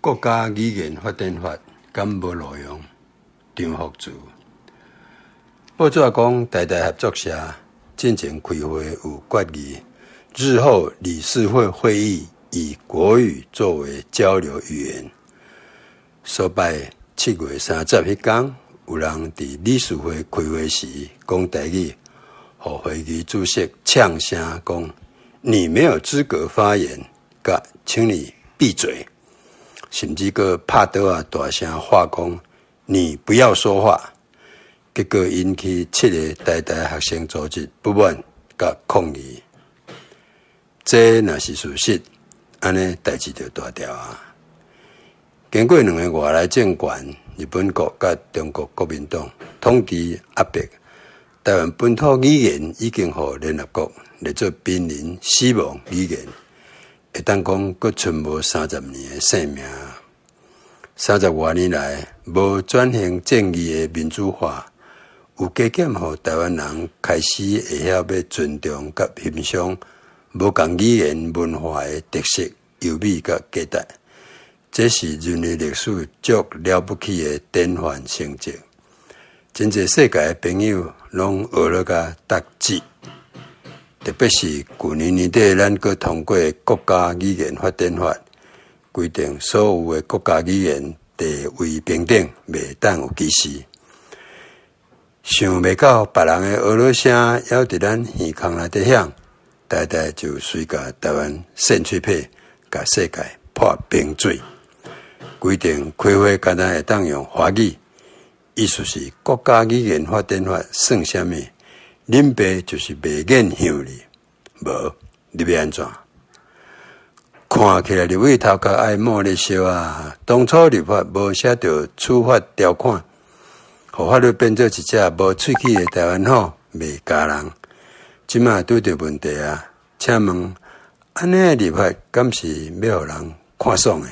國家語言發展法敢無路用？張福慈。報紙講，台台合作社進前開會有決議，日後理事會會議以國語作為交流語言。所拜7月30彼工，有人佇理事會開會時講台語，予會議主席嗆聲講：你沒有資格發言，佮請你閉嘴。甚至閣拍桌仔大聲喝講：你不要說話。結果引起七个台大學生組織不滿佮抗議。這若是事實，按呢代誌就大條啊！經過兩个外來政權，日本國佮中國國民黨統治壓迫，台灣本土語言已經予聯合國列做瀕臨死亡語言。會當講，閣賰無30年的性命。30外年來，無轉型正義的民主化，有加減予台灣人開始會曉欲尊重佮欣賞無仝語言文化的特色、優美佮價值。這是人類歷史足了不起的典範成績。真濟世界的朋友攏學了共得志。特別是舊年年底，咱閣通過國家語言發展法，規定所有的國家語言地位平等，袂當有歧視。想袂到別人的呵咾聲猶佇咱耳孔內底響，台大就隨共台灣扇喙皮，共世界潑冰水。規定開會干焦會當用華語，意思是國家語言發展法算啥物？恁爸就是袂願向你，無你欲按怎？看起來立委頭殼愛冒咧燒啊！當初立法無寫著處罰條款，予法律變做一隻無喙齒的台灣虎，袂咬人。這馬拄著問題啊！請問按呢的立法，敢是欲予人看爽的？